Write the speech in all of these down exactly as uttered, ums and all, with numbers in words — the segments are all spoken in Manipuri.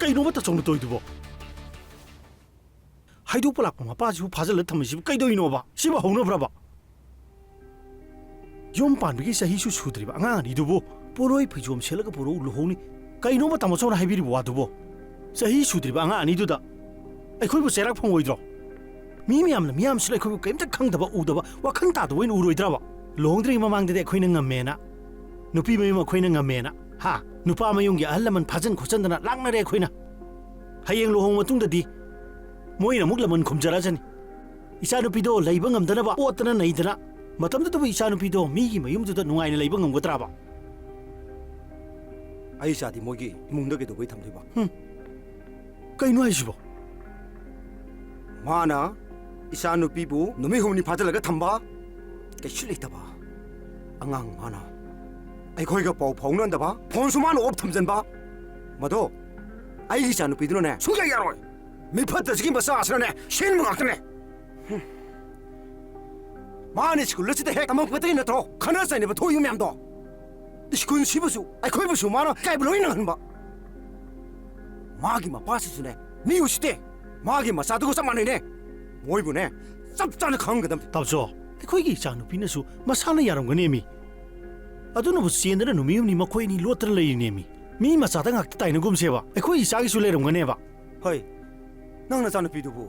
ꯀꯩꯅꯣꯕ ꯇꯥꯆꯧꯅ ꯇꯧꯔꯤꯗꯨꯕꯣ? ꯍꯥꯏꯗꯣꯛꯄ ꯂꯥꯛꯄ ꯃꯄꯥꯁꯤꯕꯨ ꯐꯥꯖꯤꯜꯂ ꯊꯝꯃꯤꯁꯤꯕꯨ ꯀꯩꯗꯧꯔꯤꯅꯣꯕ? ꯁꯤꯕꯨ ꯍꯧꯅꯕ꯭ꯔꯕ? ꯌꯨꯝ ꯄꯥꯟꯕꯒꯤ ꯆꯍꯤꯁꯨ ꯁꯨꯗ꯭ꯔꯤꯕ ꯑꯉꯥꯡ ꯑꯅꯤꯗꯨꯕꯨ ꯄꯣꯠꯂꯣꯏ ꯐꯩꯖꯣꯝ ꯁꯦꯠꯂꯒ ꯄꯨꯔꯛꯎ ꯂꯨꯍꯣꯡꯅꯤ ꯀꯩꯅꯣꯕ ꯇꯥꯃꯣ ꯆꯧꯅ ꯍꯥꯏꯕꯤꯔꯤꯕ ꯋꯥꯗꯨꯕꯣ? ꯆꯍꯤ ꯁꯨꯗ꯭ꯔꯤꯕ ꯑꯉꯥꯡ ꯑꯅꯤꯗꯨꯗ ꯑꯩꯈꯣꯏꯕꯨ ꯆꯩꯔꯥꯛ ꯐꯪꯉꯣꯏꯗ꯭ꯔꯣ? ꯃꯤ ꯃꯌꯥꯝꯅ ꯃꯤꯌꯥꯝꯁꯤꯅ ꯑꯩꯈꯣꯏꯕꯨ ꯀꯔꯤꯝꯇ ꯈꯪꯗꯕ ꯎꯗꯕ ꯋꯥꯈꯜ ꯇꯥꯗꯕ ꯑꯣꯏꯅ ꯎꯔꯣꯏꯗ꯭ꯔꯕ? ꯂꯨꯍꯣꯡꯗ꯭ꯔꯤꯉꯩ ꯃꯃꯥꯡꯗꯗꯤ ꯑꯩꯈꯣꯏꯅ ꯉꯝꯃꯦꯅ, ꯅꯨꯄꯤ ꯃꯌꯨꯝ ꯑꯩꯈꯣꯏꯅ ꯉꯝꯃꯦꯅ, ꯍꯥ? ꯅꯨꯄꯥ ꯃꯌꯨꯝꯒꯤ ꯑꯍꯜ ꯂꯃꯟ ꯐꯥꯖꯟ ꯈꯣꯠꯆꯟꯗꯅ ꯂꯥꯛꯅꯔꯦ ꯑꯩꯈꯣꯏꯅ꯫ ꯍꯌꯦꯡ ꯂꯨꯍꯣꯡ ꯃꯇꯨꯡꯗꯗꯤ ꯃꯣꯏꯅ ꯑꯃꯨꯛ ꯂꯃꯟ ꯈꯨꯝꯖꯔꯛꯑꯁꯅꯤ꯫ ꯏꯆꯥꯅꯨꯄꯤꯗꯣ ꯂꯩꯕ ꯉꯝꯗꯅꯕ ꯑꯣꯠꯇꯅ ꯅꯩꯗꯅ, ꯃꯇꯝꯗꯨꯗꯕꯨ ꯏꯆꯥꯅꯨꯄꯤꯗꯣ ꯃꯤꯒꯤ ꯃꯌꯨꯝꯗꯨꯗ ꯅꯨꯡꯉꯥꯏꯅ ꯂꯩꯕ ꯉꯝꯒꯗ꯭ꯔꯕ? ꯑꯩ ꯏꯆꯥꯗꯤ ꯃꯣꯏꯒꯤ ꯏꯃꯨꯡꯗ ꯀꯩꯗꯧꯕꯩ ꯊꯝꯗꯣꯏꯕ? ꯍꯨꯝ꯫ ꯀꯩꯅꯣ ꯍꯥꯏꯁꯤꯕꯣ? ꯃꯥꯅ ꯏꯆꯥꯅꯨꯄꯤꯕꯨ ꯅꯨꯃꯤꯠ ꯍꯨꯝꯅꯤ ꯐꯥꯖꯤꯜꯂꯒ ꯊꯝꯕ, ꯀꯩꯁꯨ ꯂꯩꯇꯕ ꯑꯉꯥꯡ ꯃꯥꯅ ꯑꯩꯈꯣꯏꯒ ꯄꯥꯎ ꯐꯥꯎꯅꯗꯕ, ꯐꯣꯟꯁꯨ ꯃꯥꯅ ꯑꯣꯐ ꯊꯝꯖꯤꯟꯕ, ꯃꯗꯣ ꯑꯩꯒꯤ ꯏꯆꯥꯅꯨꯄꯤꯗꯨꯅꯅꯦ ꯁꯨꯡꯌꯥ ꯌꯥꯔꯣꯏ꯫ ꯃꯤꯐꯠꯇꯁꯤꯒꯤ ꯃꯆꯥꯁꯤꯅꯅꯦ ꯁꯤꯟꯕ ꯉꯥꯛꯇꯅꯦ꯫ ꯍꯨꯝ꯫ ꯃꯥꯅ ꯁ꯭ꯀꯨꯜ ꯑꯁꯤꯗ ꯍꯦꯛ ꯇꯝꯃꯛꯄꯗꯒꯤ ꯅꯠꯇ꯭ꯔꯣ ꯈꯠꯅ ꯆꯩꯅꯕ ꯊꯣꯛꯏꯕ ꯃꯌꯥꯝꯗꯣ? ꯁ꯭ꯀꯨꯜ ꯁꯤꯕꯨꯁꯨ ꯑꯩꯈꯣꯏꯕꯨꯁꯨ ꯃꯥꯅ ꯏꯀꯥꯏꯕ ꯂꯣꯏ ꯅꯪꯍꯟꯕ꯫ ꯃꯥꯒꯤ ꯃꯄꯥꯁꯤꯁꯨꯅꯦ ꯃꯤ ꯎꯁꯤꯠꯇꯦ꯫ ꯃꯥꯒꯤ ꯃꯆꯥꯗꯨꯒ ꯆꯞ ꯃꯥꯟꯅꯩꯅꯦ꯫ ꯃꯣꯏꯕꯨꯅꯦ ꯆꯞ ꯆꯥꯅ ꯈꯪꯒꯗꯕꯅꯤ꯫ ꯇꯥꯎꯆꯣ, ꯑꯩꯈꯣꯏꯒꯤ ꯏꯆꯥꯅꯨꯄꯤꯅꯁꯨ ꯃꯁꯥꯅ ꯌꯥꯔꯝꯒꯅꯦꯃꯤ꯫ ꯑꯗꯨꯅꯕꯨ ꯆꯦꯟꯗꯅ ꯅꯨꯃꯤꯠ ꯍꯨꯝꯅꯤ ꯃꯈꯣꯏ ꯑꯅꯤ ꯂꯣꯠꯇꯅ ꯂꯩꯔꯤꯅꯦꯃꯤ꯫ ꯃꯤ ꯃꯆꯥꯗ ꯉꯥꯛꯇ ꯇꯥꯏꯅꯒꯨꯝꯁꯦꯕ꯫ ꯑꯩꯈꯣꯏ ꯏꯆꯥꯒꯤꯁꯨ ꯂꯩꯔꯝꯒꯅꯦꯕ꯫ ꯍꯣꯏ, ꯅꯪ ꯅꯆꯥꯅꯨꯄꯤꯗꯨꯕꯨ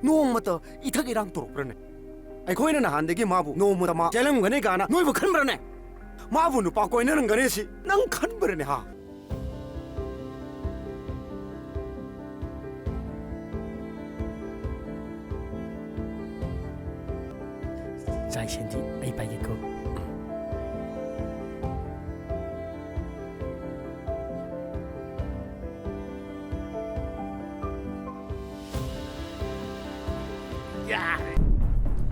ꯅꯣꯡꯃꯇ ꯏꯊꯛ ꯏꯔꯥꯡ ꯇꯧꯔꯛꯄ꯭ꯔꯅꯦ? ꯑꯩꯈꯣꯏꯅ ꯅꯍꯥꯟꯗꯒꯤ ꯃꯥꯕꯨ ꯅꯣꯡꯃꯇ ꯃꯥ ꯆꯦꯜꯂꯝꯒꯅꯤ ꯀꯥꯏꯅ ꯅꯣꯏꯕꯨ ꯈꯟꯕ꯭ꯔꯅꯦ? ꯃꯥꯕꯨ ꯅꯨꯄꯥ ꯀꯣꯏꯅꯔꯝꯒꯅꯤ ꯁꯤ ꯅꯪ ꯈꯟꯕ꯭ꯔꯅꯦ, ꯍꯥ? ꯆꯥꯛ ꯏꯁꯤꯡꯗꯤ ꯑꯩ ꯄꯥꯏꯒꯦꯀꯣ꯫ ꯌꯥꯔꯦ꯫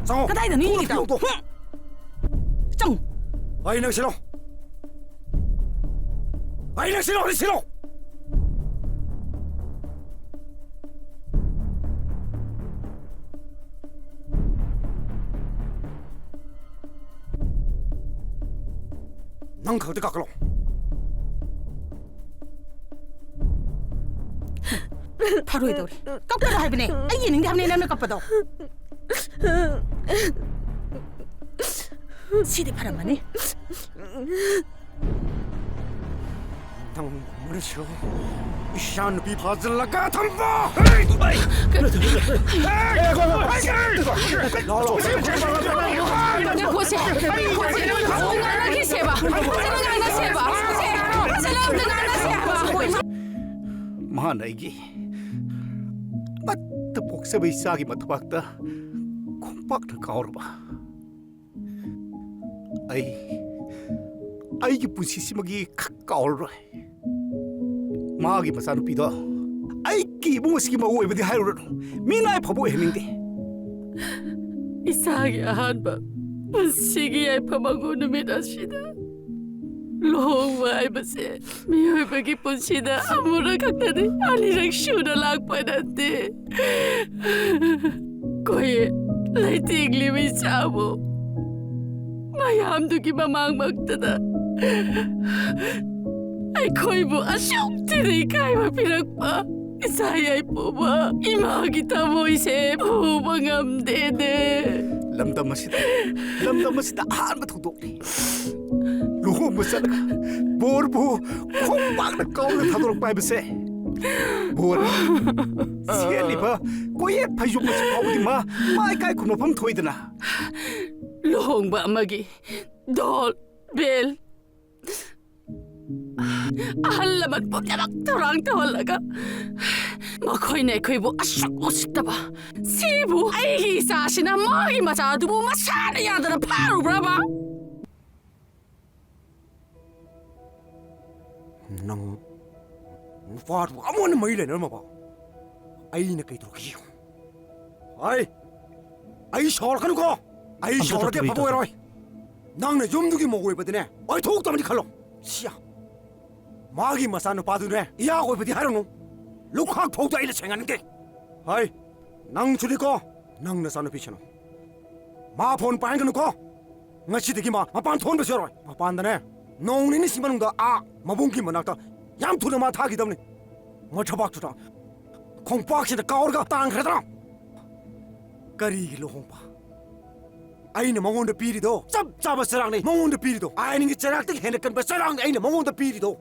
ꯆꯪꯉꯣ꯫ ꯀꯗꯥꯏꯗꯅꯣ ꯊꯣꯡꯗꯣ ꯌꯦꯡꯉꯤꯗꯣ? ꯊꯣꯡꯗꯣ꯫ ꯍꯨꯝ꯫ ꯆꯪꯉꯨ꯫ ꯑꯩ ꯅꯪ ꯁꯤꯜꯂꯣ꯫ ꯑꯩ ꯅꯪ ꯁꯤꯜꯂꯣ, ꯑꯩ ꯁꯤꯜꯂꯣ꯫ ꯅꯪ ꯈꯛꯇ ꯀꯥꯈꯠꯂꯣ꯫ ꯐꯔꯣꯏꯗꯧꯔꯦ꯫ ꯀꯞꯀꯅꯨ ꯍꯥꯏꯕꯅꯦ꯫ ꯑꯩ ꯌꯦꯡꯅꯤꯡꯗꯦ ꯍꯥꯏꯕꯅꯦ ꯅꯪꯅ ꯀꯞꯄꯗꯣ꯫ ꯁꯤꯗꯤ ꯐꯔꯝꯃꯅꯤ꯫ ꯅꯪ ꯃꯔꯤꯁꯨ ꯏꯆꯥ ꯅꯨꯄꯤ ꯐꯥꯖꯤꯜꯂꯒ ꯊꯝꯕ! ꯉꯥꯏꯈꯣꯁꯦ, ꯉꯥꯏꯈꯣꯁꯦ, ꯉꯥꯡꯅꯈꯤꯁꯦꯕ꯫ ꯐꯖꯅ ꯉꯥꯡꯅꯁꯦꯕ꯫ ꯐꯖꯅ ꯑꯝꯇ ꯉꯥꯡꯅꯁꯦ ꯍꯥꯏꯕ꯫ ꯃꯥꯅ ꯑꯩꯒꯤ ꯑꯃꯠꯇ ꯄꯣꯛꯆꯕ ꯏꯆꯥꯒꯤ ꯃꯊꯕꯥꯛꯇ ꯈꯣꯡꯄꯥꯛꯅ ꯀꯥꯎꯔꯕ꯫ ꯑꯩ, ꯑꯩꯒꯤ ꯄꯨꯟꯁꯤꯁꯤꯃꯒꯤ ꯈꯛ ꯀꯥꯎꯔꯔꯣꯏ꯫ ꯃꯥꯒꯤ ꯃꯆꯥꯅꯨꯄꯤꯗꯣ ꯑꯩꯒꯤ ꯏꯃꯨꯡ ꯑꯁꯤꯒꯤ ꯃꯧ ꯑꯣꯏꯕꯗꯤ ꯍꯥꯏꯔꯨꯔꯅꯨ, ꯃꯤꯅꯥꯏ ꯐꯥꯎꯕ ꯑꯣꯏꯍꯟꯅꯤꯡꯗꯦ꯫ ꯏꯆꯥꯒꯤ ꯑꯍꯥꯟꯕ ꯄꯨꯟꯁꯤꯒꯤ ꯌꯥꯏꯐ ꯃꯪꯒꯣꯜ ꯅꯨꯃꯤꯠ ꯑꯁꯤꯗ ꯂꯨꯍꯣꯡꯕ ꯍꯥꯏꯕꯁꯦ ꯃꯤꯑꯣꯏꯕꯒꯤ ꯄꯨꯟꯁꯤꯗ ꯑꯃꯨꯔꯛ ꯈꯛꯇꯅꯤ, ꯑꯅꯤꯔꯛ ꯁꯨꯅ ꯂꯥꯛꯄ ꯅꯠꯇꯦ꯫ ꯀꯣꯌꯦ ꯂꯩꯇꯦꯡꯂꯤꯕ ꯏꯆꯥꯕꯨ ꯃꯌꯥꯝꯗꯨꯒꯤ ꯃꯃꯥꯡꯃꯛꯇꯗ ꯑꯩꯈꯣꯏꯕꯨ ꯑꯁꯨꯛ ꯊꯤꯅ ꯏꯀꯥꯏꯕ ꯄꯤꯔꯛꯄ ꯏꯆꯥ ꯌꯥꯏꯄꯨꯕ ꯏꯃꯥꯒꯤ ꯊꯃꯣꯏꯁꯦ ꯐꯨꯕ ꯉꯝꯗꯦꯅꯦ꯫ ꯂꯝꯗꯝ ꯑꯁꯤꯗ, ꯂꯝꯗꯝ ꯑꯁꯤꯗ ꯑꯍꯥꯟꯕ ꯊꯧꯗꯣꯛꯅꯤ꯫ ꯂꯨꯍꯣꯡꯕ ꯆꯠꯂꯒ ꯕꯣꯔꯕꯨ ꯈꯣꯡꯄꯥꯛꯅ ꯀꯥꯎꯅ ꯊꯥꯗꯣꯔꯛꯄ ꯍꯥꯏꯕꯁꯦ ꯕꯣꯔ꯫ ꯁꯦꯠꯂꯤꯕ ꯀꯣꯌꯦꯠ ꯐꯩꯖꯣꯝ ꯑꯁꯤ ꯐꯥꯎꯕꯗꯤ ꯃꯥ, ꯃꯥ ꯏꯀꯥꯏ ꯈꯨꯝꯅꯐꯝ ꯊꯣꯛꯏꯗꯅ꯫ ꯂꯨꯍꯣꯡꯕ ꯑꯃꯒꯤ ꯙꯣꯜ, ꯕꯦꯜ, ꯑꯍꯜ ꯂꯃꯟ ꯄꯨꯝꯅꯃꯛ ꯊꯧꯔꯥꯡ ꯇꯧꯍꯜꯂꯒ ꯃꯈꯣꯏꯅ ꯑꯩꯈꯣꯏꯕꯨ ꯑꯁꯨꯛ ꯎꯁꯤꯠꯇꯕ, ꯁꯤꯕꯨ ꯑꯩꯒꯤ ꯏꯆꯥꯁꯤꯅ ꯃꯥꯒꯤ ꯃꯆꯥꯗꯨꯕꯨ ꯃꯁꯥꯅ ꯌꯥꯗꯅ ꯐꯥꯔꯨꯕ꯭ꯔꯕ? ꯅꯪ ꯅꯨꯄꯥꯗꯨ ꯑꯃꯨꯛ ꯍꯟꯅ ꯃꯔꯤ ꯂꯩꯅꯔꯝꯃꯕ ꯑꯩꯅ ꯀꯩ ꯇꯧꯔꯛꯀꯦ ꯌꯦꯡꯉꯨ꯫ ꯑꯩ, ꯑꯩ ꯁꯥꯎꯔꯛꯀꯅꯨꯀꯣ꯫ ꯑꯩ ꯑꯝꯇ ꯁꯥꯎꯔꯗꯤ ꯇꯧꯊꯣꯛꯏ, ꯑꯐꯕ ꯑꯣꯏꯔꯣꯏ꯫ ꯅꯪꯅ ꯌꯨꯝꯗꯨꯒꯤ ꯃꯧ ꯑꯣꯏꯕꯗꯅꯦ, ꯑꯣꯏꯊꯣꯛꯇꯕꯅꯤ ꯈꯜꯂꯣ꯫ ꯁꯤꯌꯥ꯫ ꯃꯥꯒꯤ ꯃꯆꯥꯅꯨꯄꯥꯗꯨꯅꯦ, ꯏꯌꯥ ꯑꯣꯏꯕꯗꯤ ꯍꯥꯏꯔꯨꯅꯨ꯫ ꯂꯨꯈꯥꯛ ꯐꯥꯎꯗ ꯑꯩꯅ ꯁꯦꯡꯍꯟꯅꯤꯡꯗꯦ꯫ ꯍꯥꯏ, ꯅꯪꯁꯨꯅꯤꯀꯣ, ꯅꯪ ꯅꯆꯥꯅꯨꯄꯤꯁꯤꯅ ꯃꯥ ꯐꯣꯟ ꯄꯥꯏꯍꯟꯒꯅꯨꯀꯣ꯫ ꯉꯁꯤꯗꯒꯤ ꯃꯥ ꯃꯄꯥꯟ ꯊꯣꯛꯍꯟꯕꯁꯨ ꯌꯥꯔꯣꯏ꯫ ꯃꯄꯥꯟꯗꯅꯦ, ꯅꯣꯡ ꯅꯤꯅꯤꯁꯤ ꯃꯅꯨꯡꯗ ꯑꯥ ꯃꯕꯨꯡꯒꯤ ꯃꯅꯥꯛꯇ ꯌꯥꯝ ꯊꯨꯅ ꯃꯥ ꯊꯥꯈꯤꯗꯕꯅꯤ꯫ ꯃꯊꯕꯥꯛꯇꯨꯗ ꯈꯣꯡꯄꯥꯛꯁꯤꯗ ꯀꯥꯎꯔꯒ ꯇꯥꯟꯈ꯭ꯔꯗ꯭ꯔꯥ? ꯀꯔꯤꯒꯤ ꯂꯨꯍꯣꯡꯕ? ꯑꯩꯅ ꯃꯉꯣꯟꯗ ꯄꯤꯔꯤꯗꯣ ꯆꯞ ꯆꯥꯕ ꯆꯩꯔꯥꯛꯅꯤ꯫ ꯃꯉꯣꯟꯗ ꯄꯤꯔꯤꯗꯣ ꯑꯥꯏꯟꯒꯤ ꯆꯩꯔꯥꯛꯇꯒꯤ ꯍꯦꯟꯅ ꯀꯟꯕ ꯆꯩꯔꯥꯛꯅꯤ ꯑꯩꯅ ꯃꯉꯣꯟꯗ ꯄꯤꯔꯤꯗꯣ꯫